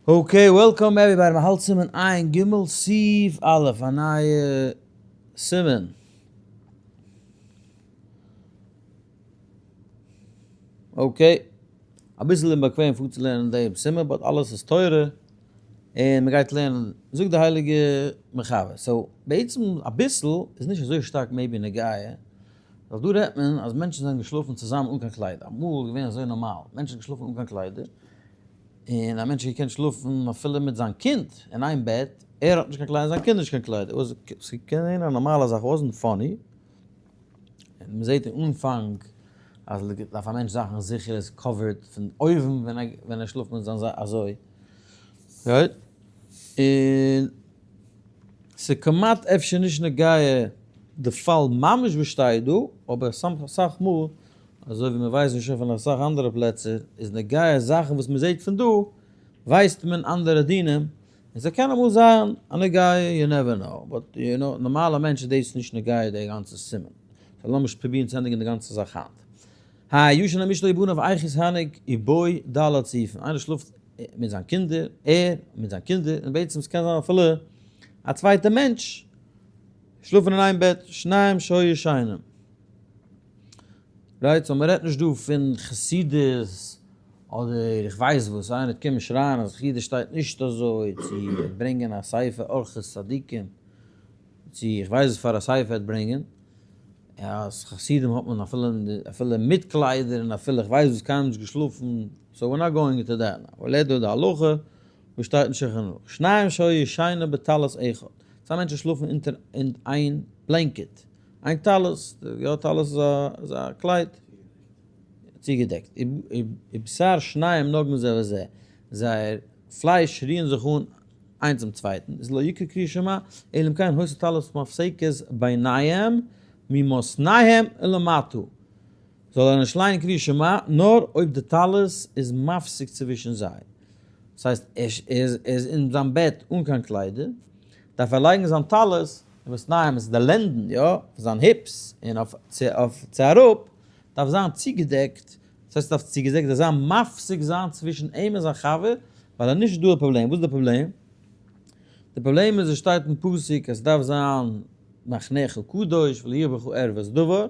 Okay, welcome everybody, מ'האלט סימן עין ג' סעיף א', א נייע סימן. Okay, אביסל אומבאקוועם פארצולערנען דעם סימן, but אלעס איז תורה, און מ'גייט לערנען, זאגט די הייליגע מחבר, so בעצם אביסל איז נישט אזוי שטארק maybe נוגע, ווייל דא רעדט מען אז מענטשן זענען געשלאפן צוזאמען אן קיין קליידער, אמאל איז געווען אזוי נארמאל, מענטשן האבן געשלאפן אן קיין קליידער, און א מענטש האט געקענט שלאפן אפילו מיט זיין קינד אין איין בעט, ער האט נישט קיין קליידער, זיין קינד נישט קיין קליידער, ס'איז געווען א נארמאלע זאך, wasn't funny, און מ'זעט אין אנפאנג אז דארף א מענטש זאכן זיכער איז covered פון אויבן ווען ער שלאפט מיט זיין אזוי, right? און ס'איז כמעט אפשר נישט נוגע די פאל ממש וואס שטייט דא, אבער אסאך מאל אזוי ווי מיר ווייסן שוין פון אסאך אנדערע פלעצער, איז נוגע זאכן וואס מען זעט פון דא, ווייסט מען אנדערע דינים, און ס'קען אמאל זיין א נוגע, you never know, but you know, נארמאלע מענטש איז דאס נישט נוגע די גאנצע סימן. so לאמיר פרובירן צו ענדיגן די גאנצע זאך היינט. היי ישן אמיש לא יבנה ואיכות הנג ובוי ד' סעיפים, איינער שלאפט מיט זיין קינדער, ער מיט זיין קינדער, און בעצם ס'קען זיין אפילו א צווייטע מענטש שלאפן אין איין בעט, שניים שהיו ישנים. Right, so מ'רעדט נישט דא פון חסידות אדער איך ווייס וואס, איינער וועט קומען שרייען אז חסידות שטייט נישט אזוי, צו ער וועט ברענגען א ספר אורחות צדיקים, צו איך ווייס וואס פאר א ספר ער וועט ברענגען, אז חסידים האט מען אפילו אפילו מיט קליידער און אפילו איך ווייס וואס קיינמאל נישט געשלאפן, so we're not going into that now, ווייל ער האט דא די הלכה וואס שטייט אין שולחן ערוך, שניים שהיו ישנים בטלית אחד, צוויי מענטשן שלאפן אונטער איין blanket. איין טלית, יא טלית איז א קלייד, צוגעדעקט, ובשר שניהם נוגעין זה בזה, זייער פלייש רירן זיך אן איינס צום צווייטן, איז לא יקרא קריאת שמע, אלא אם כן היתה טלית מפסקת ביניהם ממתניהם ולמטה, זאל ער נישט ליינען קריאת שמע נאר אויב די טלית איז מפסיק צווישן זיי, דאס הייסט ער איז אין זיין בעט אן קיין קליידער, דארף ער לייגן זיין טלית ממתניהם איז די לענדן, יא, פון זיין hips און אויף צו אויף צו אראפ, דארף זיין צוגעדעקט, דאס הייסט דארף צוגעדעקט דארף זיין מפסיק זיין צווישן אים און זיין חבר, ווייל אז נישט איז דא א פראבלעם, וואס איז די פראבלעם? די פראבלעם איז עס שטייט אין פסוק אז ס'דארף זיין מחניך קדוש ולא יהיה בך ערות דבר,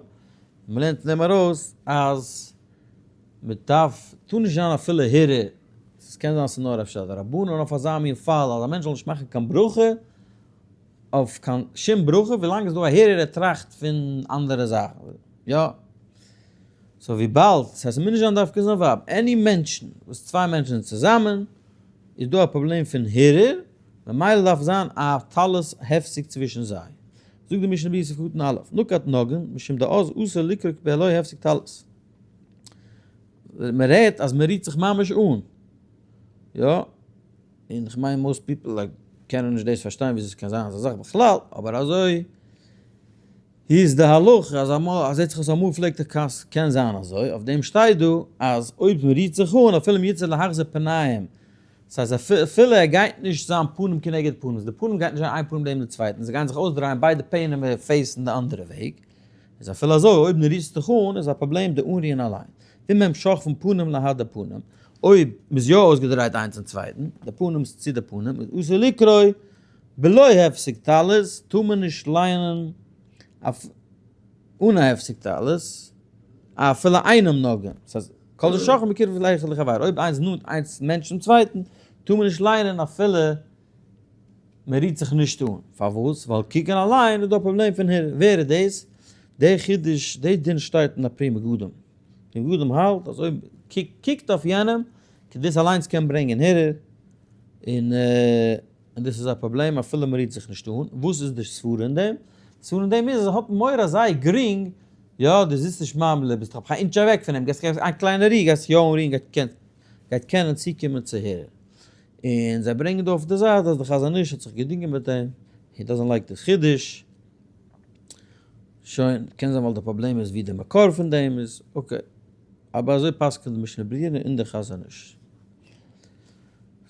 מ'לערנט פון דעם ארויס אז מ'דארף, טאר נישט זיין אפילו הרהור, ס'קען זיין ס'איז נאר אפשר א דרבנן אויף אזא מין פאל אז א מענטש זאל נישט מאכן קיין ברכה, אויף קיין שום ברכה ווילאנג איז דא א הרהור ער טראכט פון אנדערע זאכן יא so וויבאלד ס'הייסט מוז נישט זיין דווקא זיין ווייב any מענטשן וואס צוויי מענטשן זענען צוזאמען איז דא א פראבלעם פון הרהור ממילא דארף זיין א טלית הפסק צווישן זיי זאגט די משנה ברורה סעיף קטן א' נקט נוגעין משום דאז אסור לקרוא בלא הפסק טלית מען רעדט אז מען רירט זיך ממש אן יא. און כ'מיין most people קענען נישט דאס פארשטיין וויאזוי ס'קען זיין אזא זאך בכלל, אבער אזוי איז די הלכה אז אמאל אז זעט זיך אויס אמאל פלעגט עס קען זיין אזוי, אויף דעם שטייט דא אז אויב מ'רירט זיך אן אפילו אם ירצה להחזיר פניהם, ס'הייסט אפילו ער גייט נישט זיין פנים כנגד פנים, די פנים גייט נישט זיין איין פנים נעבן די צווייטן, זיי גייען זיך אויסדרייען ביידע פנימער face ן די אנדערע וועג, איז אפילו אזוי אויב מ'רירט זיך אן איז א פראבלעם די אנרירן אליין, ואם הם שוכבין פנים להדי פנים, אויב מ'איז יא אויסגעדרייט איינס צום צווייטן, די פנים צו די פנים, איז אסור לקרוא בלא הפסק טלית, טאר מען נישט לייענען אויף אן א הפסק טלית, אפילו אינם נוגעין, דאס הייסט, כל ששוכבין בקרבה אחד לחבירו, אויב איינס נאנט איינס מענטש צום צווייטן, טאר מען נישט לייענען אפילו מען רירט זיך נישט אן. פארוואס? ווייל קוקן אליין איז דא א פראבלעם פון הרהור. ווער איז דאס? דער חידוש, דער דין שטייט אין א פרי מגדים. פרי מגדים האלט אז אויב קוקט אויף יענעם, דאס אליינס קען ברענגען הרהור, און דאס איז א פראבלעם אפילו מען רירט זיך נישט אן. וואס איז די סברה אין דעם? די סברה אין דעם איז אז ער האט מורא אז זייער גרינג, יא, דו זיצט נישט ממילא, ביסט דאך א אינטש אוועק פון אים, געסט איין קליינע ריר, גייסט יא אנרירן, גייט קענען צוקומען צו הרהור. און זיי ברענגען דא אויף די זייט אז די חזון איש האט זיך געדינגען מיט אים, he doesn't like this חידוש, שוין, קען זיין ווייל די פראבלעם איז ווי די מקור פון דעם איז, okay, אבער אזוי פסק'נט די משנה ברורה און די חזון איש.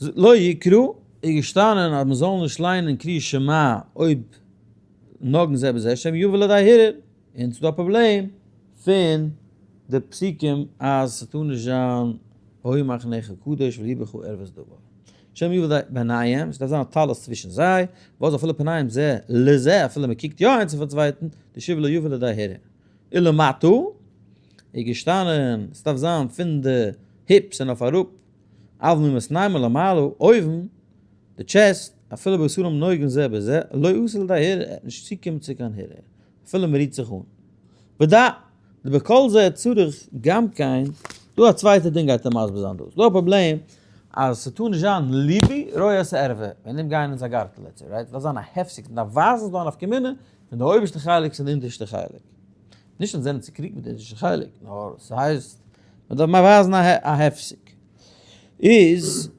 לא יקרא איז געשטאנען אז מען זאל נישט ליינען קריאת שמע אויב נוגעין זה בזה שמא יבא לידי הרהור, און ס'איז דא א פראבלעם פון די פסוקים אז ס'טאר נישט זיין והיה מחניך קדוש ולא יהיה בך ערות דבר. שם יבא די ביניהם, ס'דארף זיין א טלית צווישן זיי, וואס אפילו פניהם זה לזה, אפילו מ'קוקט יא איינס אויפן צווייטן, דשוב לא יבא לידי הרהור. ולמטה איז געשטאנען, ס'דארף זיין פון די hips און אויף אראפ, אבל ממתנים ולמעלה, אויבן, די chest, אפילו בשרם נוגעין זה בזה, לא אתי לידי הרהור, ער וועט נישט צוקומען צו קיין הרהור, אפילו מ'רירט זיך אן. ודע, דבכל זה צריך גם כן, דא א צווייטע דין גייט ער מסביר זיין דא, ס'דא א פראבלעם אז ס'טאר נישט זיין ליבי רואה את הערווה, וועגן דעם גייען אונז א גארטל לעצט, right? ס'דארף זיין א הפסק, מ'דארף ווייזן ס'דא א נפקא מינה פון די אויבערשטע חלק צו די אונטערשטע חלק. נישט אז זענען צוקריגט מיט די אונטערשטע חלק, נאר ס'הייסט מ'דארף ווייזן א הפסק. איז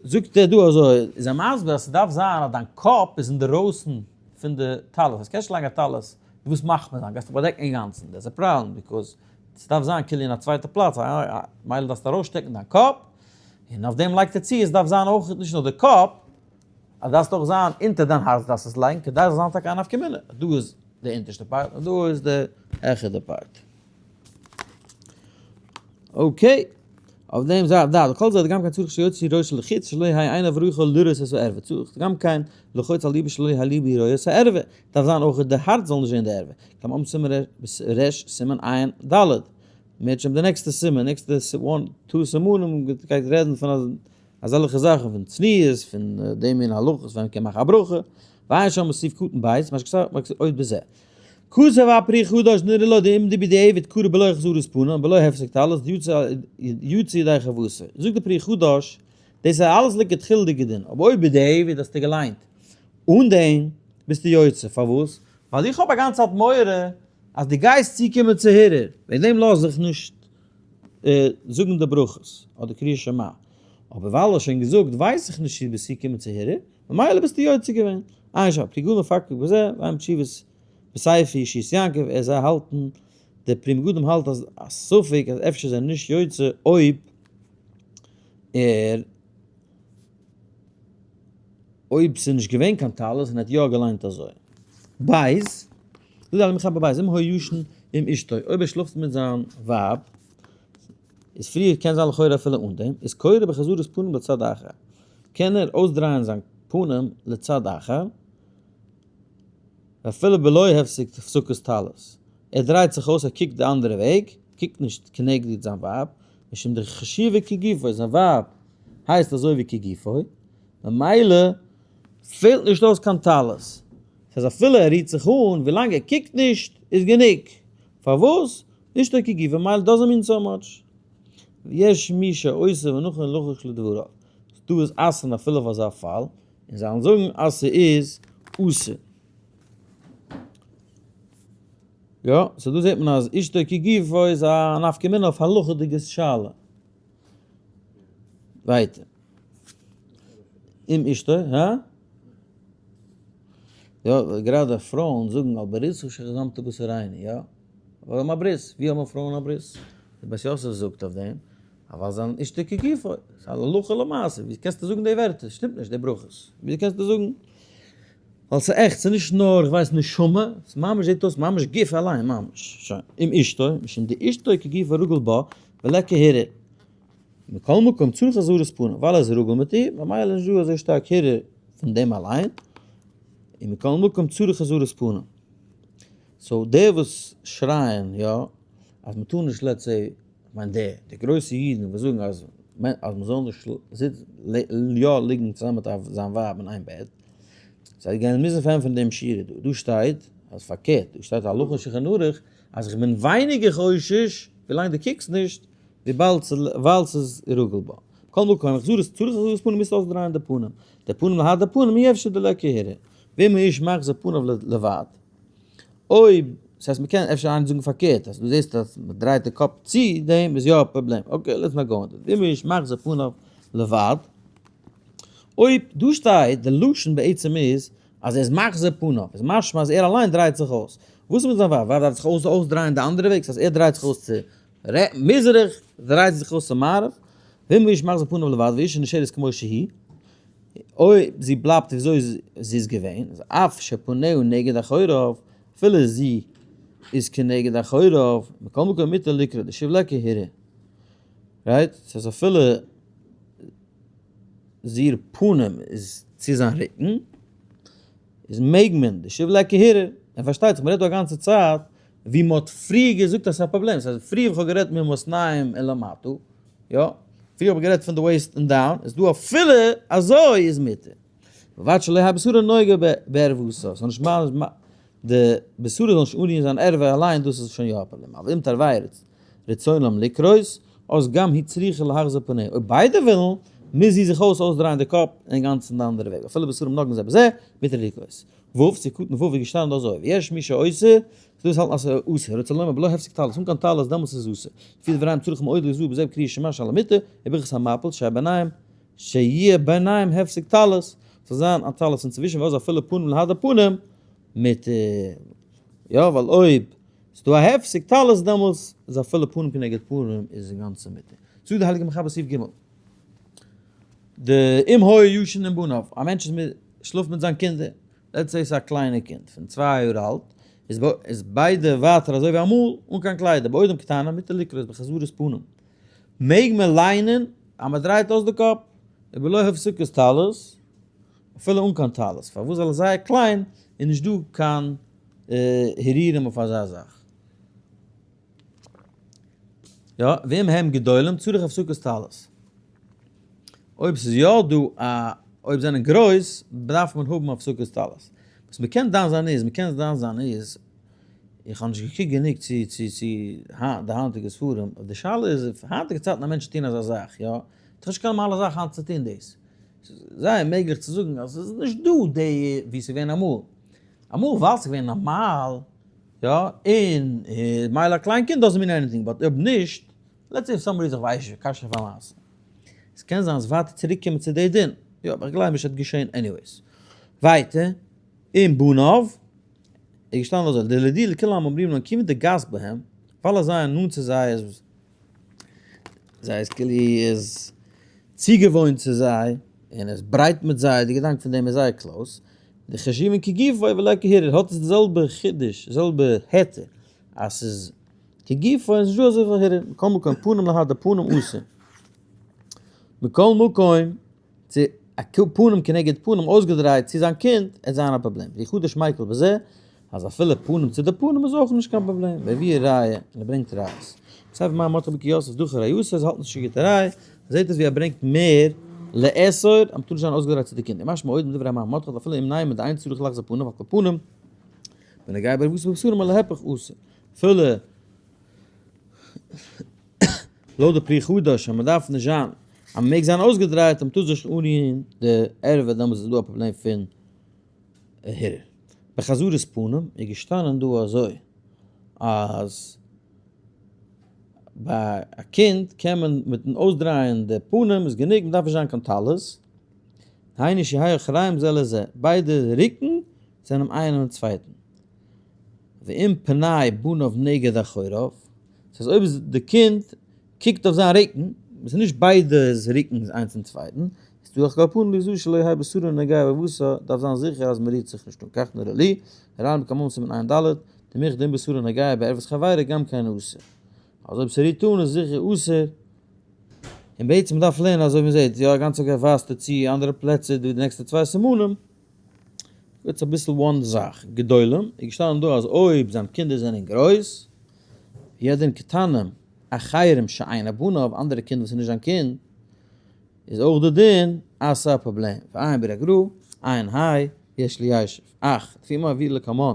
זאגט ער דא אזוי, איז ער מסביר אז ס'דארף זיין אז דיין קאפ איז אינדערויסן פון די טלית, אז קענסט נישט לייגן א טלית, וואס מאכט מען דאן? גייסטו באדעקן אינגאנצן? דאס איז א פראבלעם, because ס'דארף זיין כאילו אין א צווייטע פלאץ, מילא דארפסטו ארויסשטעקן דיין קאפ, און אויף דעם לייגט ער צו, עס דארף זיין אויך נישט נאר די קאפ, אז דארפסט אויך זיין אונטער דיין הארץ דארפסט עס לייגן, כדי ס'זאל זיין טאקע א נפקא מינה, דא איז די אונטערשטע part און דא איז די העכערע part. okay, אויף דעם זייט דא, לכל זה גם כן צריך שיוציא ראשו לחוץ שלא יהא עיניו רוחות לראות את הערווה, צריך גם כן ללחוץ על ליבו שלא יהא ליבו רואה את הערווה, דארף זיין אויך די הארץ זאל נישט זען די ערווה, כמאמר סימן ר סימן עיין ד, מערטשעם די נעקסטע סימן, נעקסטע one two סימנים גייט רעדן פון אזעלכע זאכן פון צניעות, פון די מין הלכות ווען מ'קען מאכן א ברכה, ועיין שם בסעיף קטן ב', מה שכתב עוד בזה. כתב הפרי חדש נראה לו דאם בדיעבד קרא בלא החזרת פנים בלא הפסק טלית יצא ידי חובתו. זאגט די פרי חדש, דאס איז אלעס לכתחילה'דיגע דין, אבער אויב בדיעבד האסטו געליינט אן דעם ביסטו יוצא, פארוואס? ווייל איך האב א גאנצע צייט מורא אז דו גייסט צוקומען צו הרהור, וועגן דעם לאז איך נישט זאגן די ברכות אדער קריאת שמע, אבער ווייל האסט שוין געזאגט ווייס איך נישט צו ביסט צוקומען צו הרהור, ממילא ביסטו יוצא געווען. עיין שם, פרי מגדים מפקפק בזה, ועיין בתשובות בספר ישועות יעקב, ער זיי האלטן, דער פרי מגדים האלט אז א ספק אז אפשר איז ער נישט יוצא אויב ער אויב ס'איז נישט געווען קיין טלית און ער האט יא געליינט אזוי. בית, דא דארף מען כאפן בית, אם היה ישן עם אשתו, אויב ער שלאפט מיט זיין ווייב, איז פריער קען זיין לכאורה אפילו אן דעם, איז קורא בחזרת פנים לצד אחר, קען ער אויסדרייען זיין פנים לצד אחר, ואפילו בלא הפסק הפסקת טלית, ער דרייט זיך אויס ער קוקט די אנדערע וועג, קוקט נישט כנגד זיין ווייב, משום דחשיבה כגופו, זיין ווייב הייסט אזוי ווי כגופו, ממילא פעלט נישט אויס קיין טלית, ס'איז אפילו ער רירט זיך אן, ווילאנג ער קוקט נישט איז גענוג, פארוואס? נישט אויף כגופו, ממילא doesn't mean so much. יש מי שאוסר ונכון לחוש לדבריו, ס'דא וואס אסר'ן אפילו אויף אזא פאל, און זיי וועלן זאגן אז ס'איז אסור. יא, so דא זעט מען אז אשתו כגופו איז א נפקא מינה אויף הלכה'דיגע שאלה. ווייטער. עם אשתו, הא? יא, גראדע פרויען זאגן על ברית שחתמת בשרינו, יא? ווייל האבן א ברית, ווי האבן פרויען א ברית? דער בית יוסף זאגט אויף דעם, אז ווייל זיי זענען אשתו כגופו, ס'איז א הלכה למעשה, ווי קענסטו זאגן די ווערטער? שטימט נישט די ברכות, ווי קענסטו זאגן? ווייל ס'איז עכט, ס'איז נישט נאר, איך ווייס, נשמה, ס'איז ממש זעט אויס ממש גוף אליין, ממש. שוין, עם אשתו, משום דאשתו כגופו רגיל בה, וליכא הרהור. מכל מקום צריך החזרת פנים, ווייל ער איז רגיל מיט איר, ממילא איז נישט דא אזוי שטארק הרהור פון דעם אליין, און מכל מקום צריך החזרת פנים. so די וואס שרייען יא אז מ'טאר נישט let's say, כ'מיין די די גרויסע אידן וואס זאגן אז אז מ'זאל נישט יא ליגן צוזאמען מיט זיין ווייב אין איין בעט, זיי גייען מוזן פארענטפערן דעם שורה דא, דא שטייט אז פארקערט, דא שטייט הלכה אין שולחן ערוך אז איך בין ווייניגער חושש ווילאנג דו קוקסט נישט, וויבאלד ווייל ס'איז רגיל בה. כל מקום, החזרת צריך החזרת פנים מוזט אויסדרייען די פנים, די פנים להדר פנים אי אפשר דליכא הרהור, ואם האיש מחזיר פניו לבד. אויב, ס'הייסט מ'קען אפשר איינער זאגן פארקערט, אז דו זעסט אז מ'דרייט די קאפ צו דעם איז יא א פראבלעם, okay let's not go into it, ואם האיש מחזיר פניו לבד, אויב דא שטייט די לשון בעצם איז אז ער איז מחזיר פניו, איז משמע אז ער אליין דרייט זיך אויס, וואס איז מיט זיין ווייב? ווייב דארף זיך אויסדרייען די אנדערע וועג, ס'הייסט ער דרייט זיך אויס צו מזרח, דרייט זי זיך אויס צו מערב, ואם האיש מחזיר פניו לבד ואשה נשארת כמו שהיא, אויב זי בלייבט וויאזוי זי איז געווען, איז אף שפניה נגד אחוריו, אפילו זי איז כנגד אחוריו, מכל מקום מותר לקרות דשוב ליכא הרהור. right? ס'הייסט אפילו. זי איר פנים איז צו זיין רוקן, איז מעג מען, דשווה ליה כהרהור, און פארשטייט זיך מ'רעדט דא א גאנצע צייט ווי מ'האט פריער געזאגט אז ס'איז א פראבלעם, ס'הייסט פריער ווי כ'האב גערעדט ממתניים ולמטה, יא, פריער האב איך גערעדט פון די waist און down, איז דא אפילו אזוי איז מותר. ובלבד שלא יהא בשרו נוגע בערוותה, ס'זאל נישט די בשרו זאל נישט אנרירן זיין ערווה אליין דאס איז שוין יא א פראבלעם, אבל אם תרווייהו רצונם לקרות, אז גם היא צריכה להחזיר פניה, אויב ביידע ווילן, מוז זי זיך אויס אויסדרייען די קאפ אינגאנצן די אנדערע וועג, אפילו בשרם נוגעין זה בזה, מותר לקרות. ו', סעיף קטן ו' איז געשטאנען דא אזוי, ויש מי שאוסר, ס'דא וואס האלטן אז ס'איז אסור, רוצה לומר בלא הפסק טלית, אן קיין טלית דעמאלטס איז עס אסור, לפי דבריהם צריך מאוד ליזהר בזה בקריאת שמע שעל המיטה, וברכת המפיל שביניהם, שיהיה ביניהם הפסק טלית, ס'זאל זיין א טלית אינצווישן ואז אפילו פנים להדר פנים, מיט יא ווייל אויב ס'דא א הפסק טלית דעמאלס איז אפילו פנים כנגד פנים איז אינגאנצן מותר. זאגט די הייליגע מחבר סעיף ג' די אם היה ישן עם בניו, א מענטש איז מיט שלאפט מיט זיין קינדער, let's say ס'איז א קליינע קינד פון 2 יאר אלט, איז איז ביידע ווייטער אזוי ווי אמאל אן קיין קליידער, בעודם קטנים מותר לקרות בחזרת פנים, מעג מען ליינען אז מען דרייט אויס די קאפ, ובלא הפסקת טלית, אפילו אן קיין טלית, פארוואס ווייל עס איז זייער קליין און נישט דא קיין הרהורים אויף אזא זאך. יא, ואם הם גדולים צריך הפסקת טלית. אויב ס'איז יא דא א, אויב זענען גרויס, דארף מען האבן הפסקת טלית. וואס מ'קען דן זיין איז, מ'קען דן זיין איז, איך האב נישט געקוקט גענוג צו צו צו די היינטיגע ספרים, די שאלה איז אויף היינטיגע צייטן א מענטש טון אזא זאך, יא? ס'איז נישט קיין נארמאלע זאך היינט צו טון דאס. ס'איז זייער מעגליך צו זאגן אז ס'איז נישט דא די ווי ס'איז געווען אמאל. אמאל ווייל ס'איז געווען נארמאל, יא, און מילא א קליין קינד doesn't mean anything, but אויב נישט, let's say somebody איז איך ווייס נישט, קשיא פאר מעשה. עס קען זיין אז ווייטער צוריק קומען צו די דין, יא, אבער איך גלייב נישט ס'וועט געשען anyways. ווייטער, אם בניו, איז געשטאנען אזוי, דלדיע לכולם אומרים לן כיוון דגס בהם, ווייל אז זייער נאנט צו זיי איז, זיי איז כאילו איז צוגעוואוינט צו זיי, און איז ברייט מיט זיי, די געדאנק פון דעם איז זייער close, דחשיבין כגופו ולא כהרהור, האט עס די זעלבע חידוש, די זעלבע היתר, אז ס'איז כגופו איז נישטא אזויפיל הרהור, מכל מקום פנים להדר פנים אסור. מכל מקום צו א פנים כנגד פנים אויסגעדרייט צו זיין קינד עט זיין א פראבלעם, פרי חדש מיקל בזה אז אפילו פנים צו די פנים איז אויך נישט קיין פראבלעם, והביא ראיה, און ער ברענגט ראיות. ספר מים מרדכי בקי יוסף דוחה ראיות, ער האלט נישט גוטע ראי', זעט אויס ווי ער ברענגט מער לאסור אז מ'טאר נישט זיין אויסגעדרייט צו די קינדער, משמע עוד מדברי המים מרדכי אפילו אם ניימא דאין צריך לחזור פניו על כל פנים, בנוגע בערבות ובשרים על להיפך אסור, אפילו לויט די פרי חדש אז מ'דארף נישט זיין אז מ'מעג זיין אויסגעדרייט אז מ'טאר זיך נישט אנרירן די ערווה דעמאלטס איז דא א פראבלעם פון הרהור. בחזרת פנים איז געשטאנען דא אזוי אז ביי א קינד קען מען מיטן אויסדרייען די פנים איז גענוג מ'דארף נישט זיין קיין טלית, היינו שיהיו אחוריים זה לזה, ביידע רוקן זענען איינעם צווייטן. ואם פני בניו נגד אחוריו, ס'הייסט אויב איז די קינד קוקט אויף זיין רוקן, עס איז נישט ביידע רוקנס איינס צום צווייטן, איז דא על כל פנים ליזהר שלא יהא בשרו נוגע בערוותה, דארף זיין זיכער אז מען רירט זיך נישט אן, כך נראה לי, הר"ן בקמא סימן ע"ד, דמיך דאם בשרו נוגע בערוות חברו גם כן אסור. אז אויב ס'רירט אן איז זיכער אסור, און בעצם מ'דארף לערנען אזוי ווי מ'זעט, יא א גאנצע גר ווייזט ער צו אנדערע פלעצער דא די נעקסטע צוויי סימנים, יעצט אביסל one זאך, גדולים, איז געשטאנען דא אז אויב זיין קינדער זענען גרויס, ידען קטנים, אחרים שאינם בניו, אנדערע קינדער וואס איז נישט זיין קינד, איז אויך די דין אז ס'איז א פראבלעם, ועיין בירא גרא, עיין היי, יש ליישב. אך, לפי מה אביא לקמן,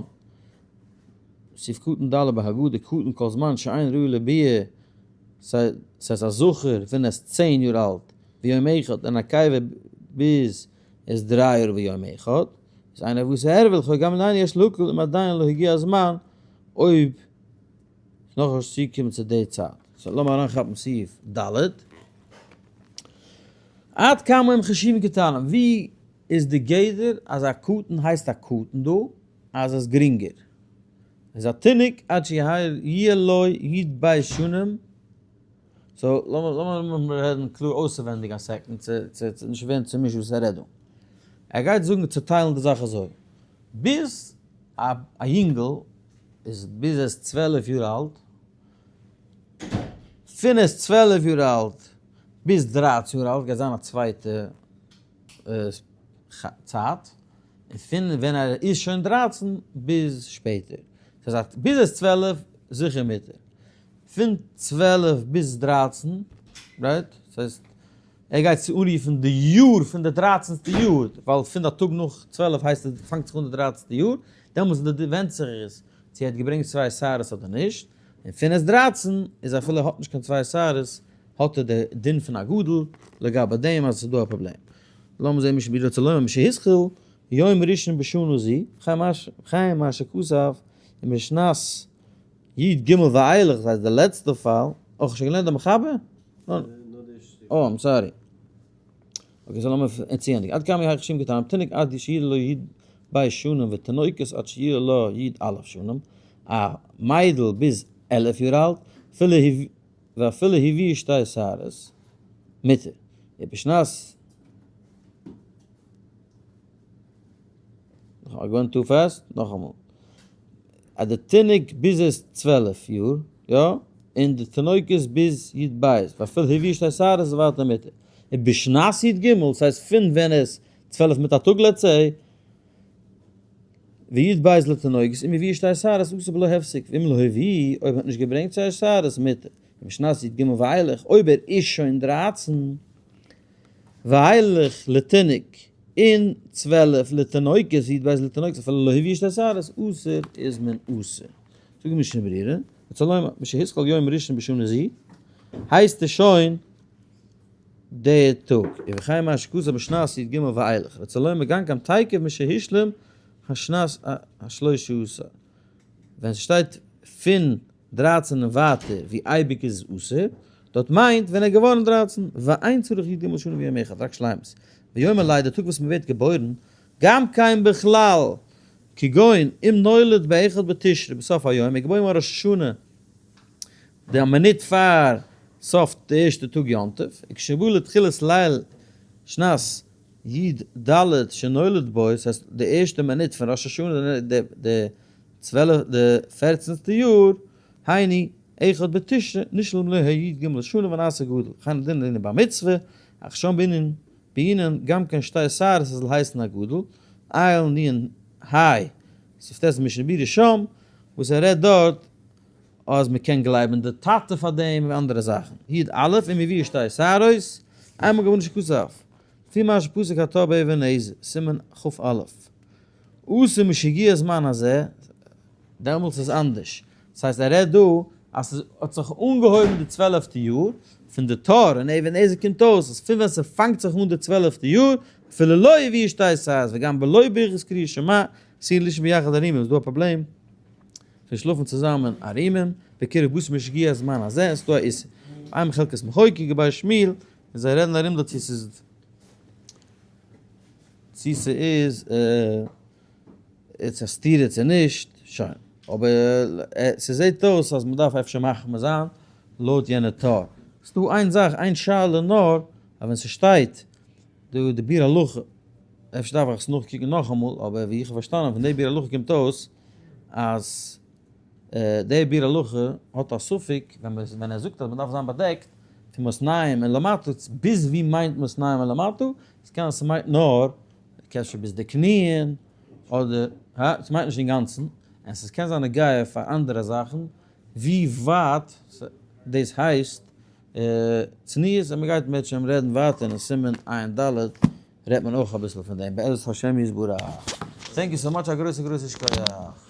סעיף קטן ד' בהגדה קטן כל זמן שאין ראוי לביאה, ס'הייסט א זכר פון עס 10 יאר אלט, ויום אחד, און א נקבה ביז איז 3 יאר ויום אחד, איז איינער וואס ער וויל חו גם ניין יש להקל אם עדיין לא הגיע הזמן, אויב נאך נישט צוגעקומען צו די צייט. so לאמיר אריינכאפן סעיף ד'. עד כמה הם חשובים קטנים, ווי איז די גדר אז א קטן הייסט א קטן דא, אז עס איז גרינגער? איז א תינוק עד שיהיה לו י"ב שנים, so לאמיר רעדן קלאר אויסעווענדיג א second צו צו נישט ווערן צומישט וואס ער רעדט דא. ער גייט זאגן צוטיילן די זאך אזוי, ביז א יונגל איז ביז ער איז 12 יאר אלט, פון ער איז 12 יאר אלט ביז 13 יאר אלט גייט זיין א צווייטע. צייט, און פון ווען ער איז שוין 13 ביז שפעטער. ס'איז א ביז ער איז 12 זיכער מותר. פון 12 ביז 13, right? ס'הייסט ער גייט צו אנרופן די יאר פון די דרייצנסטע יאר, ווייל פון א טאג נאך 12 הייסט עס פאנגט זיך אן די דרייצנסטע יאר, דעמאלטס ווענדט זיך עס צו ער האט געברענגט צוויי שערות אדער נישט, און פון עס 13 איז אפילו ער האט נישט קיין צוויי שערות האט ער די דין פון א גדול לגבי דעם אז עס איז דא א פראבלעם. לאמיר זעהן משנה ברורה צו לומר משהתחיל יום ראשון בשנה זו, וכן מה שכתב אין משנת י ג ואילך, דאס הייסט די לעצטע פאל, אוי כ'האב שוין געלערנט די מחבר? אה I'm sorry. Okay so לאמיר צוענדיגן. עד כמה יהא חשוב קטנים תינוק עד שיהיה לו י ב שנים ותינוקת עד שיהיה לו י א שנים, א מיידל ביז 11 יאר אלט, ואפילו הביא שתי שערות, מותר. ובשנת I went too fast? נאכאמאל. אז די תינוק ביז ער איז 12 יאר, יא, און די תינוקת ביז י ב, ואפילו הביא שתי שערות איז ווייטער מותר. און בשנת י ג, דאס הייסט פון ווען ער איז 12 מיט א טאג let's say, וי' ב' לתינוקת, אם הביא שתי שערות אסור בלא הפסק, ואם לא הביא, אויב ער האט נישט געברענגט צוויי שערות מותר. ובשנת י ג ואילך, אויב ער איז שוין 13, ואילך לתינוק, און 12 לתינוקת, י ב לתינוקת, אפילו לא הביא שתי שערות, אסור איז מען אסור. זאג משנה ברורה, רצה לומר, משהתחיל יום ראשון בשנה זו, הייסט עס שוין דער טאג, ובכן מה שכתב בשנת י ג ואילך, רצה לומר גם כן תיכף משהשלים השנת השלושה עשר. ווען ס'שטייט פון 13 און ווייטער ווי אייביג איז עס אסור, דארט מיינט ווען ער איז געווארן 13, ואין צריך י ג שנה ויום אחד, רק שלימות. ויום הלידה, דער טאג וואס מ'ווערט געבוירן, גם כן בכלל, כגון אם נולד באחד בתשרי בסוף היום, ער איז געבוירן ראש השנה, די מינוט פאר סוף די ערשטע טאג יום טוב, וכשבא לתחילת ליל שנת י ד שנולד בו, דאס הייסט די ערשטע מינוט פון ראש השנה די 12 די פערצנסטע יאר, היינו אחד בתשרי נשלם לו י ג שנה ונעשה גדול, וכן הדין לענין בר מצוה, אך שם בענין בעינן גם כן שתי שערות עס זאל הייסן א גדול, איל נ היי, ס'איז משנה ברורה שם, וואס ער רעדט דארט אז מען קען גלייבן די טאטע פאר דעם און אנדערע זאכן. י א אם הביאו שתי שערות, איינמאל געווארן שכתב, לפי מה שפסק הטור באבן העזר, סימן כ א. אסור משהגיע הזמן הזה, דעמאלטס איז אנדערש. דאס הייסט ער רעדט דא אז ס'האט זיך אנגעהויבן די צוועלעפטע יאר, פון די טור און אבן העזר קומט אויס אז פון ווען ס'פאנגט זיך אן די צוועלעפטע יאר, אפילו לא הביאו שתי שערות וגם בלא ברכת קריאת שמע, אסור לישון ביחד ערומים, איז דא א פראבלעם פון שלאפן צוזאמען ערומים, בקרב בשר משהגיע הזמן הזה, ס'איז דא א איסור. איין מחלקת מחוקק גבי שמואל, און זיי רעדן ארום דא צו ס'איז צו ס'איז איז א סתירה צו נישט, שוין. אבער ס'זעט אויס אז מ'דארף אפשר מחמיר זיין לויט יענע טור. ס'דא איין זאך, איין שאלה נאר, אז ווען ס'שטייט דא די ביאור הלכה, אפשר דארף איך עס נאכקוקן נאכאמאל, אבער ווי איך האב פארשטאנען פון די ביאור הלכה קומט אויס אז די ביאור הלכה האט א ספק ווען ער זאגט אז מ'דארף זיין באדעקט פון מתניים און למטה, ביז ווי מיינט מתניים און למטה? עס קען זיין ס'מיינט נאר אפשר ביז די קניען, אדער הא? ס'מיינט נישט אינגאנצן, און ס'קען זיין נוגע פאר אנדערע זאכן, ווי ווייט דאס הייסט צניעות, און מ'גייט בעצם רעדן ווייטער אין סימן עיין ד רעדט מען אויך אביסל פון דעם, בעזרת השם יתברך. Thank you so much, א גרויסע גרויסע שכוח.